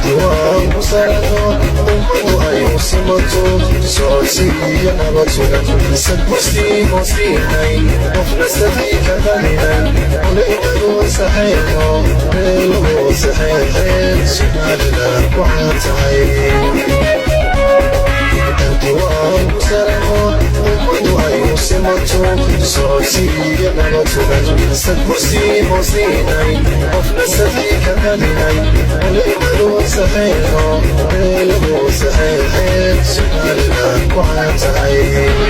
Diiwaanku sarado, ummadu ay u simato, socodsiiyo nabad sugan, sadbursiimo siinay, qofna sahay ka qalinay, ulaynagu saxeexo, meelugu saxeexeen, Somaliland waxaa tahay. Diiwaanku sarado, ummadu ay u simato, socodsiiyo nabad sugan, sadbursiimo siinay, qofna sahay ka qalinay, ulaynagu saxeexo, meelugu saxeexeen, Somaliland waxaa tahay.